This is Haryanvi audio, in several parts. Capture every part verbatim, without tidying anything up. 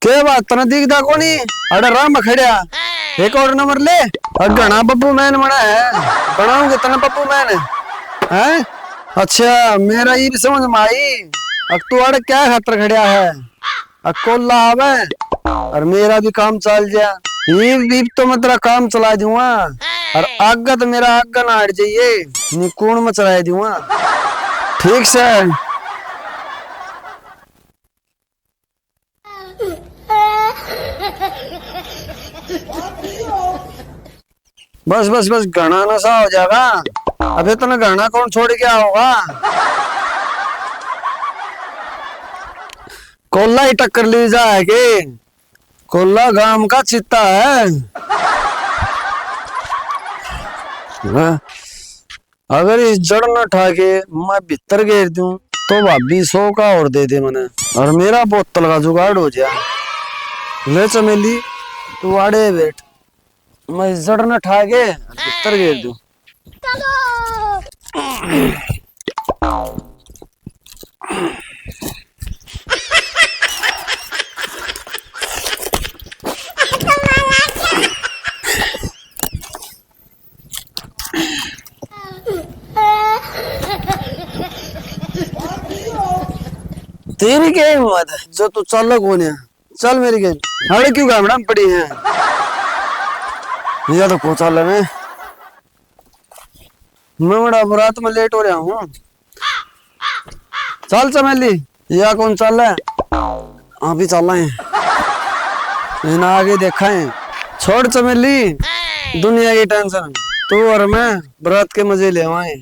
के बात, तने दिखदा कोनी? अरे राह में खड़या, एक और नंबर ले। और घना बब्बू मैन बना है, बनाऊंगे तने बब्बू मैन। हैं? अच्छा, मेरा ये भी समझ में आई। अब तू अड़ क्या खातर खड़या है? अब कोला आवे और मेरा भी काम चल जा। ईब, ईब तो मैं तेरा काम चला दूंगा और आगे तो मेरा आगे ना हट जाइए, नी कूण में चला दूंगा। ठीक से। बस, बस, बस, घना नशा हो जाएगा। अबे तने घना कौन छोड़ के आओगा? कोला ही टक्कर ली जा है के? कोला गांव का चित्ता है। हाँ। अगर इस जड़ न ठा के मैं भीतर घेर दूं, तो भाभी सौ का और दे दे मने, और मेरा बोतल का जुगाड़ हो जा। ले चमेली, तू आड़े बैठ, मैं इस जड़ न ठा के भीतर घेर दूं। तेरी क्या हिम्मत है जो तू चालक होने? चल मेरी गेल। अरे क्यों गामड़ा में पड़ी है? या तो को चाले में। मैं बड़ा बारात में लेट हो रहा हूँ। चल चमेली, या कौन चाले? आप ही चाला है। इन्हें आगे देखा है। छोड़ चमेली, दुनिया की टेंशन। तू और मैं बारात के मजे लेवाए।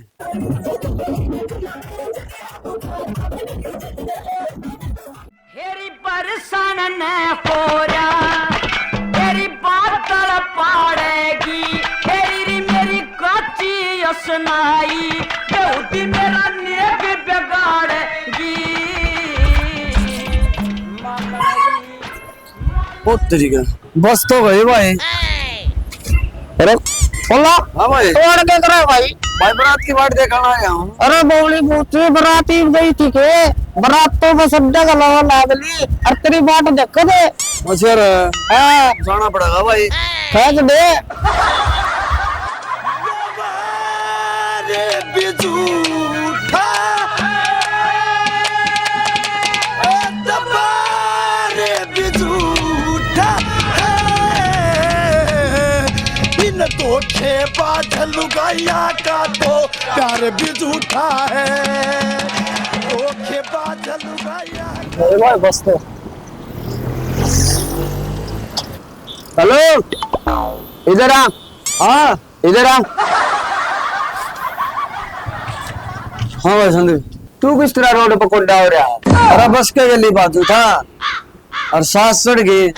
हेरी बरसाण ने होरा, तेरी बादल पाड़ेगी। हेरी री मेरी काची असनाई, बेहूदी मेरा नेक बिगाड़ेगी। ओ तेरी का, बस तो गई भाई। अरे बोला। हाँ भाई। तोड़ के करे भाई? भाई बारात की बाट देखण आया हूँ। अरे बौली बूची, बारात ही गई थी के? बारात तो बस अड्डे का लगा लाग ली। अरे तेरी बाट देख दे। अच्छा रे। हाँ। जाना पड़ेगा भाई। फेंक दे। अरे बिजूठा, ए दबा रे बिजूठा, ए, इन धोखेबाज लुगाइया का तो प्यार बिजूठा है, धोखेबाज लुगाइया। अरे भाई, बस तो। हेलो, इधर आ। हाँ। इधर आ। हाँ भाई संदीप, तू किस तरह रोड पर कोड्डा हो रहा? अरे बस के गली बाजू था और सांस चढ़ गई,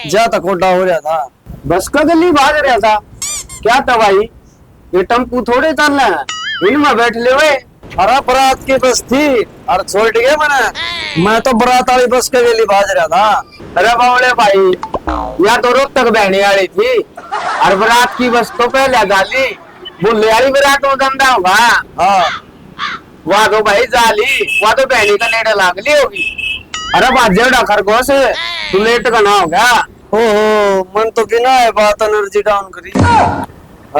जा तो कोड्डा हो रहा था। बस का गली भाज रहा था? क्या था भाई, ये टेम्पू थोड़े चल रहे हैं, इनमें बैठ ले वे। अरे बारात की बस थी और छोड़ गए मने, मैं तो बारात वाली बस के गली भाज रहा था। अरे बावले भाई, या तो रोहतक बहने वाली थी और बारात की बस तो पहले गाली। भुल्ले वाली बारात में गंदा होगा। हाँ। वहाँ तो भाई जाली, वहाँ तो बहनी का लेट लाग ली होगी। अरे बाजे उड़ा खरगोश, तू लेट का ना हो गया? ओहो, मन तो बिना है बात एनर्जी डाउन करी।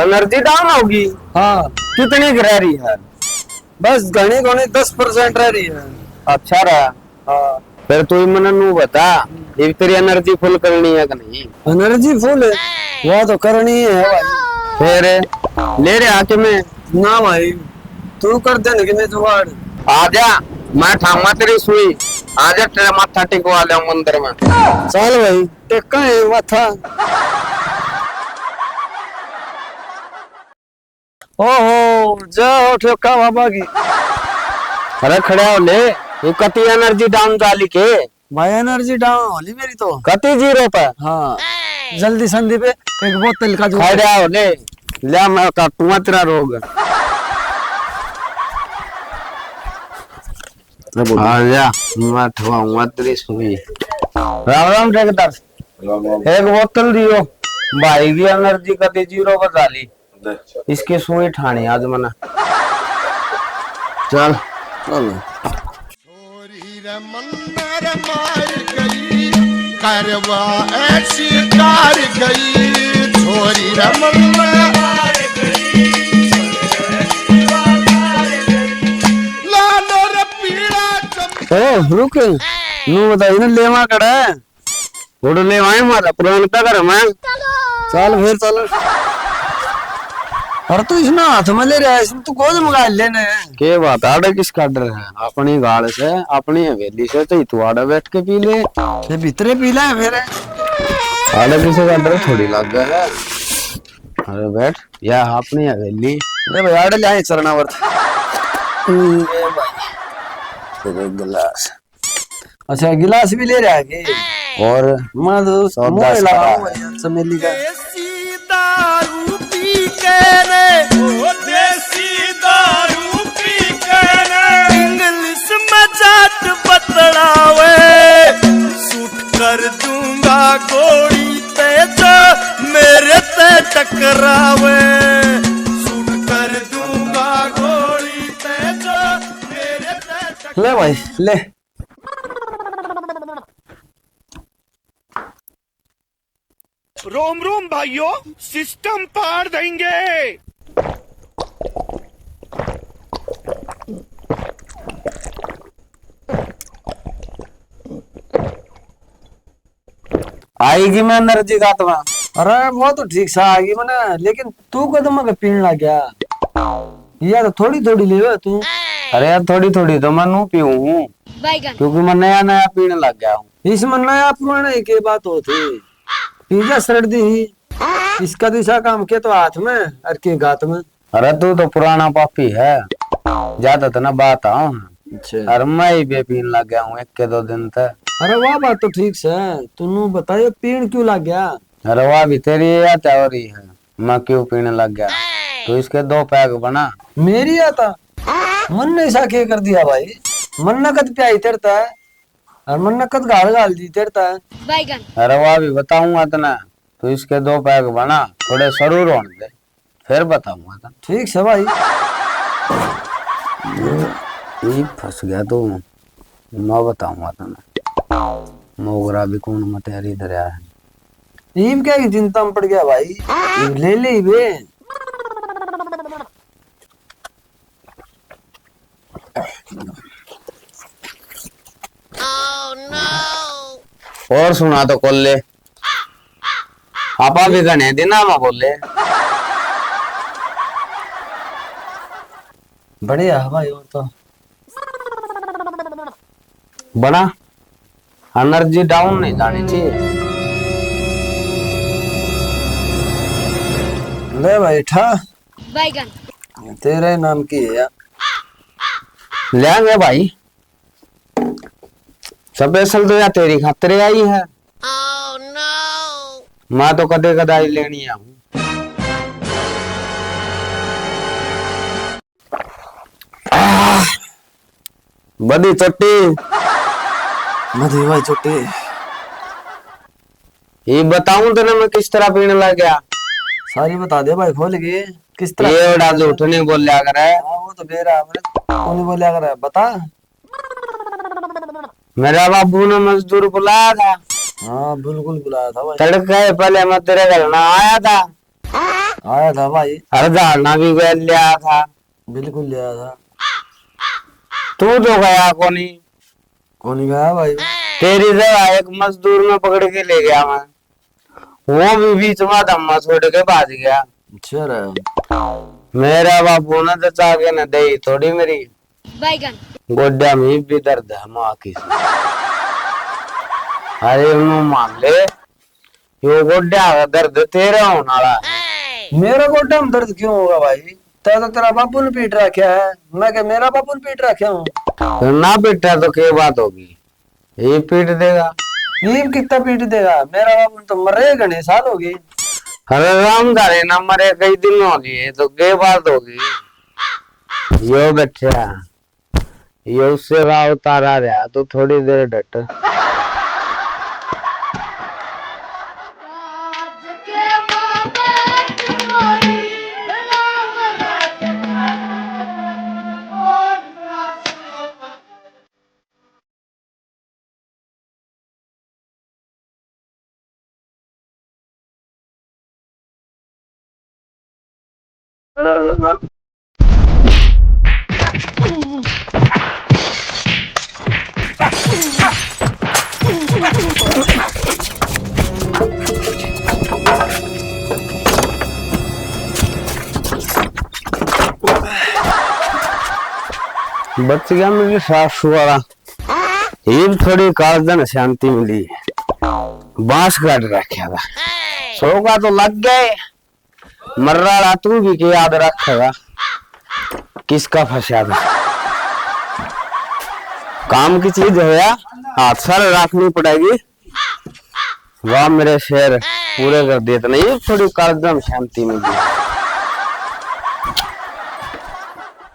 एनर्जी डाउन होगी? हाँ। कितनी रह रही है? बस घणी घणी दस परसेंट रह रही है। अच्छा रहा। हाँ। फिर तू ही मने नू बता, इब तेरी एनर्जी फुल करनी है कि नहीं? Energy full? वह तो करनी ही है भाई। फिर ले रहे आके मैं। ना भाई, तू कर दे ना कि मैं जुगाड़। आजा, मैं ठामा तेरी सुई। आजा, तेरा माथा टिकवा ले मंदिर में। चल भाई, टेका है माथा। ओहो, जय हो ठेका बाबा की। अरे खड़ा हो ले, ये कति एनर्जी डाउन चाली के? भाई एनर्जी डाउन हो ली मेरी तो। कति जीरो पे? हाँ, जल्दी संदीप एक बोतल का जो खड़ा हो ले, ले मैं काटूंगा तेरा रोग। आ जा, मैं ठवाऊंगा तेरी सुई। राम राम ठेकेदार, एक बोतल दियो। भाई की एनर्जी कति जीरो पे चाली। इसकी सुई ठाणी आज मना। चल। चल। छोरी रे मन्ना रे मार गई, अरे वाह, ऐसी कार गई छोरी रे मल्ला। लाल रे पीला चम- ओ, रुक। नू बता, इन्हें लेवा कड़ा है। घोड़ो लेवा है मारा, पुरान का घर में। चल फिर, चल। अरे तू इसने हाथ में ले रहा है, इसने तू गोद में गाल लेने। के बात, आड़े किसका डर है? अपनी गाल से, अपनी हवेली से, तो तू आड़े बैठ के पी ले। ये भीतरे पी ले फिर। आड़े किसी का डर थोड़ी लग गया है। अरे बैठ, या अपनी हवेली। ले भाई, आड़े ले आए चरणावर्त। ले भाई, फिर एक गिलास। अच्छा, गिलास भी ले रहा है के? और मैं तो सौदा मुंह सारा। लगाऊं भाई, चमेली का। देसी दारू पी के रे, ओ देसी दारू पी के रे, इंग्लिश में जाट बतलावे, सूट कर दूंगा गोली ते जो मेरे ते टकरावे, सूट कर दूंगा गोली ते जो मेरे ते टकरावे। ले भाई, ले। रोम रोम भाइयों, सिस्टम पाड़ देंगे। आएगी मैं एनर्जी का तो। अरे वो तो ठीक सा आएगी मने, लेकिन तू कदम के पीण लग गया। ये तो थोड़ी थोड़ी लेवे तू। अरे यार, थोड़ी थोड़ी तो मैं नू पीऊँ हूँ, क्योंकि मैं नया नया पीण लग गया हूँ। इसमें नया पुराना ही के बात होती। पी जा सर्दी ही। इसका दूसरा काम के तो हाथ में और के गात में। अरे तू तो पुराना पापी है, ज्यादा तो ना बात आऊं। अच्छा। अरे मैं ही बेपीन लग गया हूँ एक के दो दिन तक। अरे वाह, बात तो ठीक से, तू नू बता ये पीण क्यों लग गया? अरे वाह भी तेरी ये आता हो रही है, मैं क्यों पीने लग गया? तू इसके दो पैग बना। मेरी आता? मन ने ऐसा के कर दिया भाई? मन ने कद प्याई तेरता है और मन ने कद गाल गाल दी तेरता है। अरे वाह भी बताऊंगा तना, तू इसके दो पैग बना, थोड़े सरूर होने दे। फिर बताऊंगा तने। ठीक से भाई। ये, ये फंस गया तू, मैं बताऊंगा तने। मोगरा भी कौन मत यार इधर आया है। ईब क्या की चिंता में पड़ गया भाई, ईब ले ले बे। और सुना तो कोल्ले, आपा भी घने दिना में बोले। बढ़िया है भाई, और तो बना एनर्जी डाउन नहीं जानी चाहिए। ले बैठा। बैगन। तेरा ही नाम की है यार? लेंगे भाई, स्पेशल तो यार तेरी खातिर आई है। Oh, no! मैं तो कदे कदाई लेनी आऊं। आह, बड़ी चोटी। बड़ी भाई चोटी। ये बताऊं तने मैं किस तरह पीने लग गया? सारी बता दे भाई खोल के, किस तरह ये पीने बड़ा लग गया? झूठ नहीं बोल्या करे। हाँ, वो तो बेरा है, कौन नहीं बोल्या करे, बता। मेरा बाबू ने मजदूर बुलाया था। हाँ, बिल्कुल बुलाया था भाई। तड़के पहले मैं तेरे घर ना आया था। आया था भाई। हर धारणा भी गैल लिया था। बिल्कुल लिया था। तू तो गया कोनी। कोनी गया भाई। तेरी जगह एक मजदूर में पकड़ के ले गया मैं, वो भी बीच में धम्मा छोड़ के भाज गया। अच्छा रे। मेरा बाबू ने तो चाह के न दे थोड़ी मेरी। बैगन। गोड्या में भी दर्द है माँ की। अरे नु मान ले, यो गोड्या का दर्द तेरा होने वाला है। मेरा गोड्या में दर्द क्यों होगा भाई? तै तो तेरा बाबू ने पीट रखा है, मैं क्या मेरा बाबू ने पीट रखा हूँ? तो ना पीटा तो के बात होगी, ये पीट देगा। ये कितना पीट देगा? मेरा बाबू तो मरे घने साल हो गए। अरे राम धारे ना मरे कई दिन हो गए, तो के बात होगी? यो बैठा, यो उससे राव तारा रहा, तो थोड़ी देर डट। बच गया मेरी सासू वाला। इब थोड़ी कालजन शांति मिली। बांस काट रखा था। सौ का तो लग गए। मर्रा वाला तू भी के याद रखेगा, किसका फंसा था। काम की चीज है यार, हाथ सारे रखनी पड़ेगी। वाह मेरे शेर, पूरे कर दिए तने। इब थोड़ी कालजन शांति मिली।